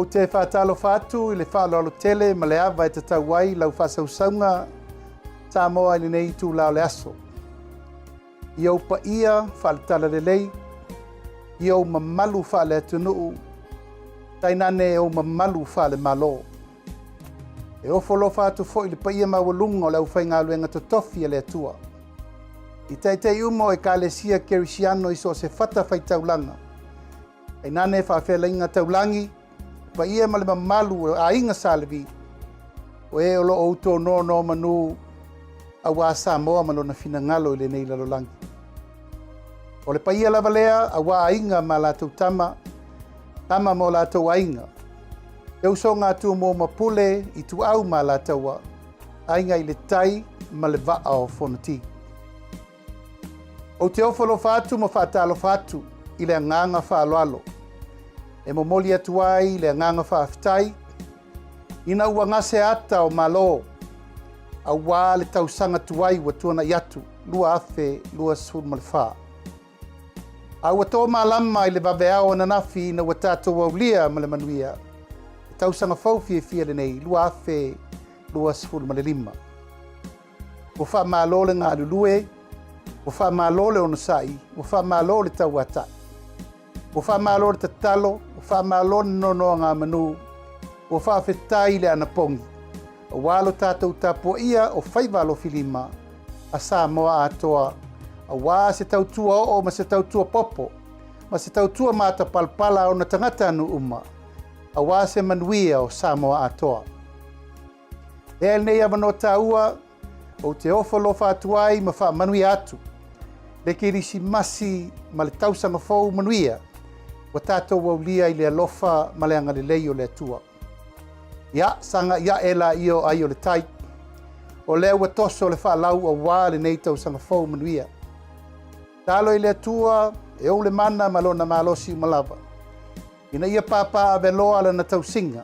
Ou te faatalofa atu i le faaaloalo tele ma le ava e tatau ai lau faasausauga Samoa i lenei itula o le aso. I ou paia faale-talalelei, i ou mamalu faale-atunuu, tainane ou mamalu faale-Malo. E ofo alofa atu foi i le paia maualuga o le aufaigaluega totofi a le Atua, i taitai uma o Ekalesia Kerisiano i so o se fatafaitaulaga, tainane faafealaiga taulagi, paia ma le mamalu o aiga Sa Levi, o e o lo o utononomanu aua Samoa ma lona finagalo i lenei lalolagi. O le paia lava lea aua aiga ma latou tama, tama ma o latou aiga, le usoga a Tumua ma Pule, Ituau ma Alataua, Aiga i le Tai ma le Vaa o Fonoti. Ou te ofo alofa atu ma faatalofa atu i le agaga faaaloalo e momoli atu ai le agaga faafetai ina ua gase ata o Malo aua le tausaga tuai ua tuanai atu 2024. A ua to malama i le vaveao ananafi ina ua tatou aulia ma le manuia le tausaga fou fiafia lenei 2025. Ua faamalo le galulue, ua faamalo le onosai, ua faamalo le tauatai. Ua faamalo le tatalo, ua faamalo le nonoagamanu, ua faafetai le anapogi, aua lo tatou tapuaia o faiva alofilima a Samoa atoa, aua se tautua oo ma se tautua popo, ma se tautua matapalapala a ona tagatanuu uma, aua se manuia o Samoa atoa. Ea i lenei avanoa taua, ou te ofo alofa atu ai ma faamanuia atu le Kerisimasi ma le tausaga fou manuia ua tatou aulia i le alofa ma le agalelei o le Atua. Ia, sagai ae laia o ai o le tai, o lea ua toso le faalau aua lenei tausaga fou manuia. Talo i le Atua e ou le mana ma lona malosi uma lava. Ina ia pāpāaveloa lana tausiga,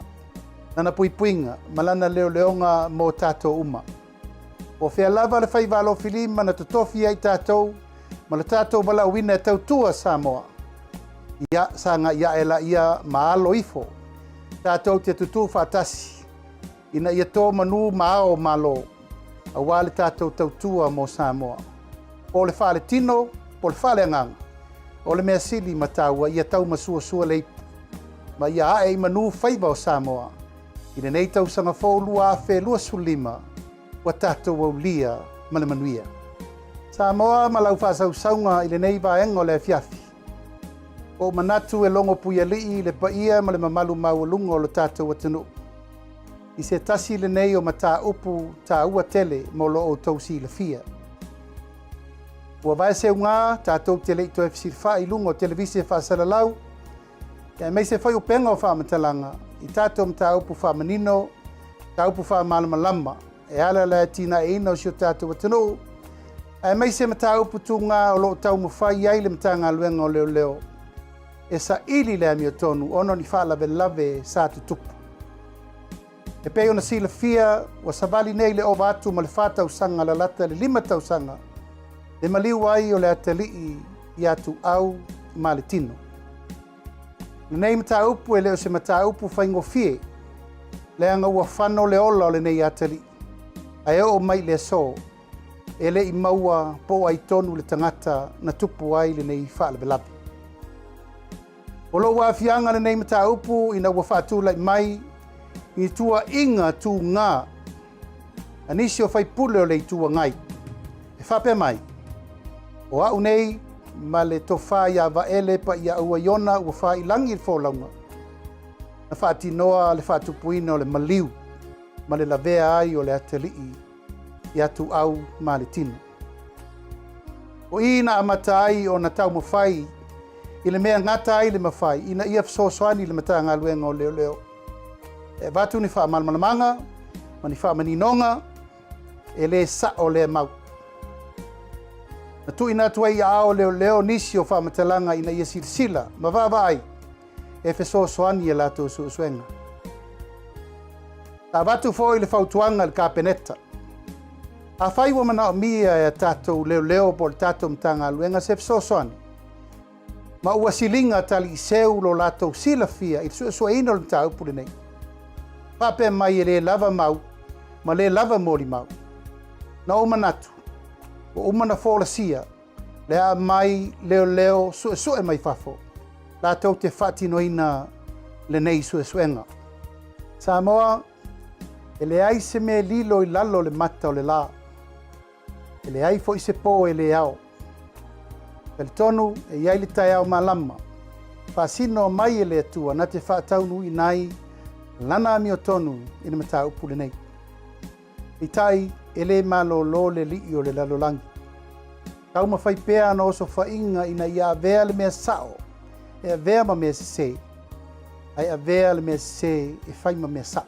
lana puipuiga ma lana leoleoga mo tatou uma. Po o fea lava le faiva alofilima na totofi ai tatou ma lo tatou valaauina e tautua Samoa, ia sagai ae laia ma alo ifo tatou te tutū faatasi ina ia to manu ma ao o Malo aua le tatou tautua mo Samoa. Po o le faaletino, po o le faaleagaga, o le mea sili ma taua ia taumasuasua le ipu ma ia ae i manu faiva o Samoa i lenei tausaga fou 2025 ua tatou aulia ma le manuia. Samoa ma lau faasausauga i lenei vaega o le afiafi. Ua ou manatu e logo puialii le paia ma le mamalu maualuga o lo tatou atunuu i se tasi lenei o mataupu taua tele mo lo outou silafia. Ua vaeseuga tatou te le i toe fesilafai i luga o televise faasalalau aemaise foi upega o faamatalaga i tatou mataupu faamanino, mataupu faamalamalama e ala le atinaeina o si o tatou atunuu, aemaise mataupu tuga o lo o taumafai ai le Matagaluega o Leoleo e saili le amiotonu ona o ni faalavelave sa tutupu. E pei ona silafia, ua savali nei le ova atu ma le fa tausaga lalata le 5 tausaga le maliu ai o le atalii ia Tuau ma le tino. Lenei mataupu e le o se mataupu faigofie, leaga ua fano le ola o lenei atalii, ae oo mai i le aso, e le i maua po o ai tonu le tagata na tupu ai lenei faalavelave. O lou aafiaga lenei mataupu ina ua faatulai mai ni tuuaiga tuga a nisi o faipule o le Itu Agai e faapea mai, o au nei ma le tofa ia Vaele Paiaaua Iona ua faailagi le folauga na faatinoa le faatupuina o le maliu ma le lavea ai o le atalii ia Tuau ma le tino. O i na amata ai ona taumafai i le mea gata ai le mafai ina ia fesoasoani i le Matagaluega o Leoleo e avatu ni faamalamalamaga ma ni faamaninoga e le sa'o lea mau. Na tuuina atu ai i aao o leoleo nisi o faamatalaga ina ia silasila ma vaavaai e fesoasoani i a latou suesuega. Sa avatu foi le fautuaga i le Kapeneta, afai ua manaomia e a tatou leoleo po o le tatou Matagaluega se fesoasoani, Ma ua siliga taliiseu lo latou silafia i le suesueina o le mataupu lenei. Faapea mai e le lava mau ma le lava molimau. Na ou manatu, ua uma na folasia le a aumai leoleo suesue mai fafo latou te faatinoina lenei suesuega. Samoa, e leai se mea e lilo i lalo o le mata o le la. E leai foi se po e le ao. Talitonu e i ai le taeao malama, faasino mai e le Atua na te faataunuuina ai lana amiotonu i le mataupu lenei. Peitai, e le malolo le alii o le lalolagi. Taumafai pea ana osofaiga ina ia avea le mea sao e avea ma mea sese, ae avea le mea sese e fai ma mea sao.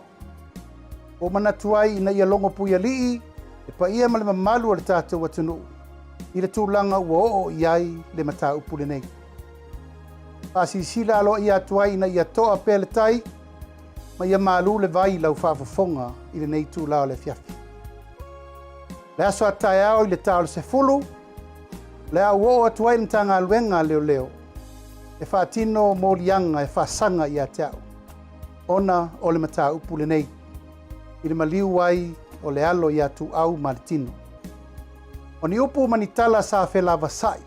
Ua ou manatu ai ina ia logo puialii le paia ma le mamalu o le tatou atunuu i le tulaga ua oo i ai le mataupu lenei. Faasilasila aloaia atu ai ina ia toa pea le tai ma ia malu le vai i lau faafofoga i lenei itula o le afiafi. Le aso a taeao i le ta o le 10, o le a ou oo atu ai i le Matagaluega a Leoleo e faatino moliaga e faasaga ia te au ona o le mataupu lenei i le maliu ai o le alo ia Tuuau Maletino. O ni upu ma ni tala sa felavasa'i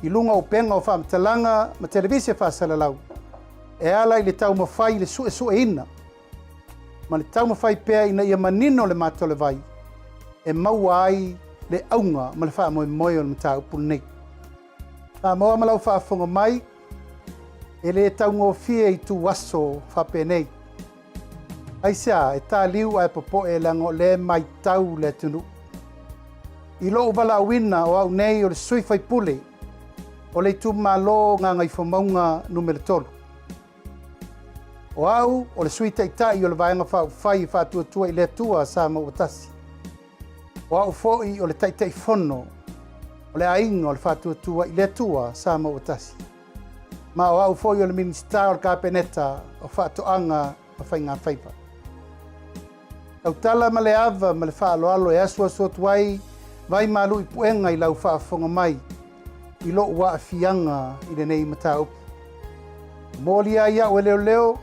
i luga o upega o faamatalaga ma televise faasalalau e ala i le taumafai i le suesueina ma le taumafai pea ina ia manino le mata o le vai e maua ai le auga ma le faamoemoe o le mataupu lenei. Samoa ma lau faafofoga mai, e le taugofie itu aso faapenei. Aisea e taliu ae popoe leaga o lea e matau le atunuu. I lou valaauina o au nei o le sui faipule o le itumalo Gagaifomauga Nu.3. O au o le sui taitai o le Vaega Faaupufai e Faatuatua i le Atua Samoa ua Tasi. O au foi o le Taitaifono o le Aiga o le Faatuatua i le Atua Samoa ua Tasi. Ma o au foi o le Minisita o le Kapeneta o Faatoaga ma Faigafaiva. Tautala ma le ava ma le faaaloalo e asuasu atu ai vai malu i puega i lau faafofoga mai i lou aafiaga i lenei mataupu. Molia ai au e leoleo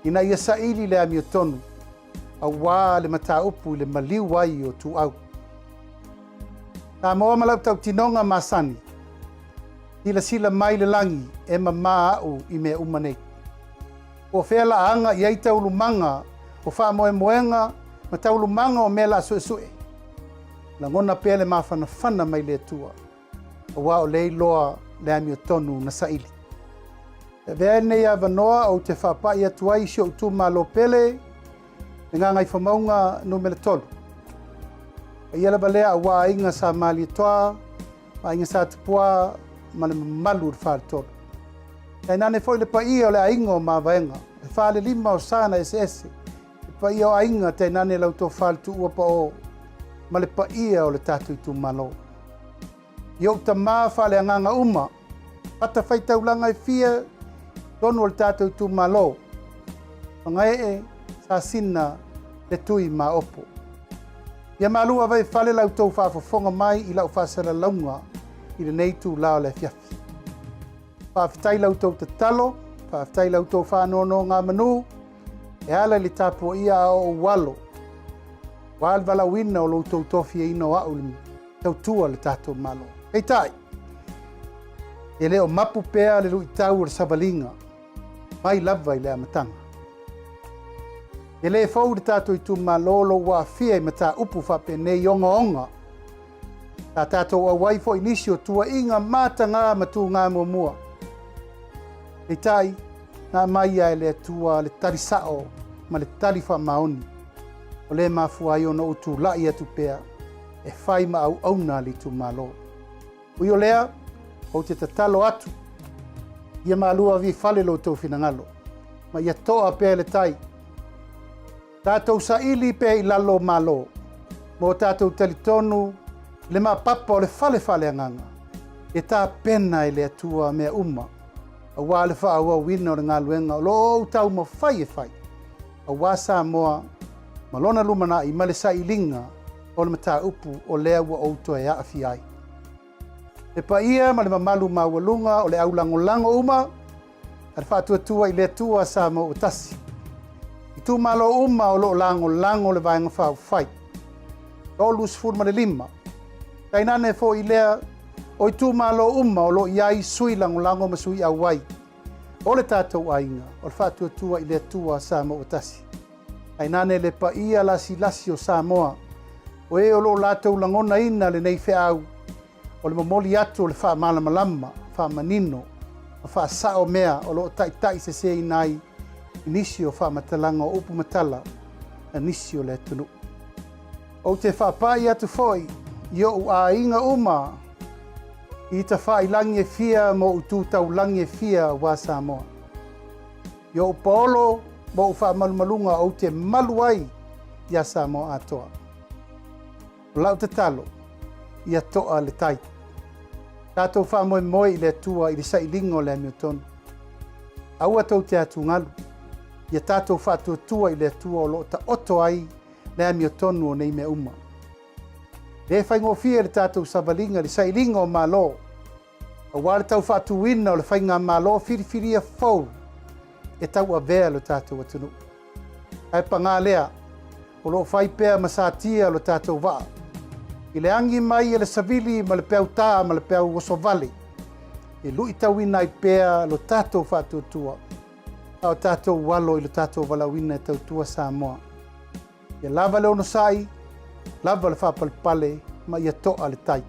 ina ia saili le amiotonu auā le mataupu i le maliu ai o Tuuau. Samoa ma lau tautinoga masani, silasila mai le lagi e mamā au i mea uma nei. Po o fea la aga i ai taualumaga o faamoemoega ma taualumaga o mea la suesue. Lagona pea le mafanafana mai le Atua, aua o lea iloa le amiotonu na saili. E avea ai lenei avanoa ou te faapai atu ai i si ou itumalo pele, le Gagaifomauga Numera 3. Paia lava lea aua aiga sa Malietoa, ma aiga sa Tupua ma le mamalu o le Faletolu. Tainane foi le paia o le aiga o Mavaega, le falelima o sana eseese, le paia o aiga tainane lau tofa le tuua pao ma le paia o le tatou itumalo. I ou tamā faaleagaga uma, fatafaitaulaga e fia tonu o le tatou itumalo, Fagaee, Sasina, le Tui ma Opo. Ia malu ava i fale la outou faafofoga mai i lau faasalalauga i lenei itula o le afiafi. Faafetai la outou tatalo, faafetai la outou faanonogamanu e ala i le tapuaia a ou alo, aua le valaauina o lo outou tofiaina o au i le tautua le tatou Malo. Peitai, e le o mapu pea le luitau o le savaliga mai lava i le amataga. E le fou le tatou itumalo lou aafia i mataupu faapenei ogaoga. Sa tatou auai foi nisi o tuuaiga matagā ma tugā muamua. Peitai, na aumai ia e le Atua le tali sao ma le tali faamaoni, o lea e mafua ai ona ou tulai atu pea e fai ma auauna a le itumalo. Ui o lea, ou te tatalo atu, ia malu ave i fale lo outou finagalo, ma ia toa pea le tai. Tatou saili pea i lalo o Malo, ma o tatou talitonu i le mapapa o le fale faaleagaga, e tapena e le Atua mea uma, aua le faaauauina o le galuega o lo o ou taumafai e fai, aua Samoa ma lona lumanai ma le sailiga o le mataupu o lea ua ou toe aafia ai. Le paia ma le mamalu maualuga o le au lagolago uma a le Faatuatua i le Atua Samoa ua Tasi. Itumalo uma o lo o lagolago le Vaega Faaupufai. 35. Tainane foi lea o itumalo uma o lo o i ai sui lagolago ma sui auai o le tatou aiga o le Faatuatua i le Atua Samoa ua Tasi. Tainane le paia lasilasi o Samoa, o e o lo o latou lagonaina lenei feau o le momoli atu o le faamalamalama, faamanino ma faasao mea o lo o taitaiseseina ai i nisi o faamatalaga o upu ma tala a nisi o le atunuu. Ou te faapai atu foi i ou aiga uma i tafailagi e fia ma ou tu taulagi e fia aua Samoa. I ou paolo ma ou faamalumaluga ou te malu ai iā Samoa atoa. O lau tatalo, ia toa le tai. Tatou faamoemoe i le Atua i le sailiga o le amiotonu. Aua tou te atugalu, ia tatou faatuatua i le Atua o lo o taoto ai le amiotonu o nei mea uma. E le faigofie le tatou savaliga i le sailiga o Malo, aua le tau faatuina o le faigamalo filifilia fou e tauavea lo tatou atunuu. Ae pagā lea, o lo o fai pea ma satia lo tatou vaa. I le agi mai e le savili ma le peau tā ma le peau osovale, e luitauina ai pea lo tatou faatuatua, a o tatou alo i lo tatou valaauina e tautua Samoa. Ia lava le onosai, lava le faapalepale ma ia toa le tai.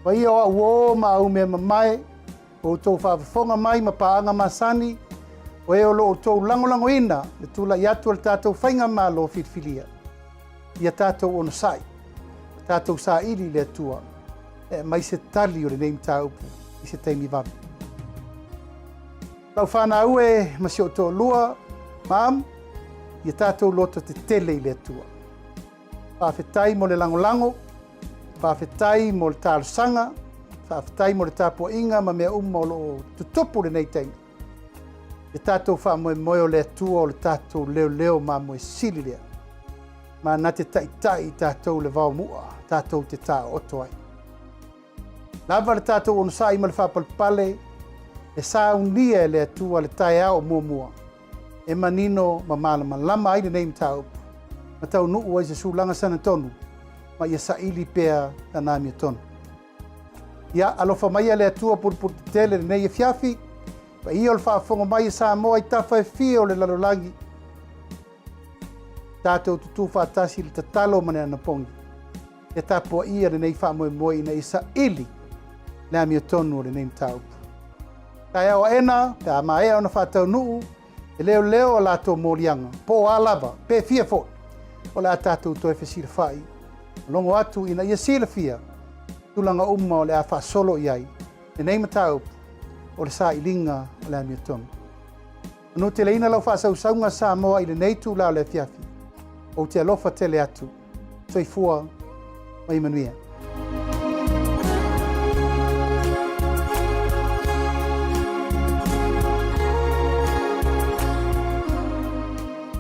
Paia o au uō ma au mea mamae, o outou faafofoga mai ma paaga masani, o e o lo outou lagolagoina le tulai atu o le tatou Faigamalo filifilia. Ia tatou onosai, ma tatou saili i le Atua e aumai se tali o lenei mataupu i se taimi vave. Lau fanau e ma si ou toalua, Mom, ia tatou loto tetele i le Atua. Faafetai mo le lagolago, faafetai mo le talosaga, faafetai mo le tapuaiga ma mea uma o lo o tutupu lenei taimi. Ia tatou faamoemoe o le Atua o le tatou leoleo mamoe sili lea. Ma na te taitai i tatou le vaomua tatou te taooto ai. Lava le tatou onosai ma le faapalepale e saunia e le Atua le taeao muamua e manino ma malamalama ai lenei mataupu ma taunuu ai se sulaga sanatonu ma ia saili pea lana amiotonu. Ia alofa maia le Atua pulupulu tetele lenei afiafi, paia o le faafofoga mai a Samoa i tafa e fia o le lalolagi, tatou tutū faatasi i le tatalo ma le anapogi. E tapuaia lenei faamoemoe ina ia saili le amiotonu o lenei mataupu. Taeao aena, pe a maea ona faataunuu e leoleo a latou moliaga, po o a lava, pe fia foi, o le a tatou toe fesilafai ma logo atu ina ia silafia tulaga uma o le a faasolo i ai lenei mataupu o le sailiga o le amiotonu. Manuteleina lau faasausauga Samoa i lenei itula o le afiafi. Ou te alofa tele atu. Soifua ma ia manuia.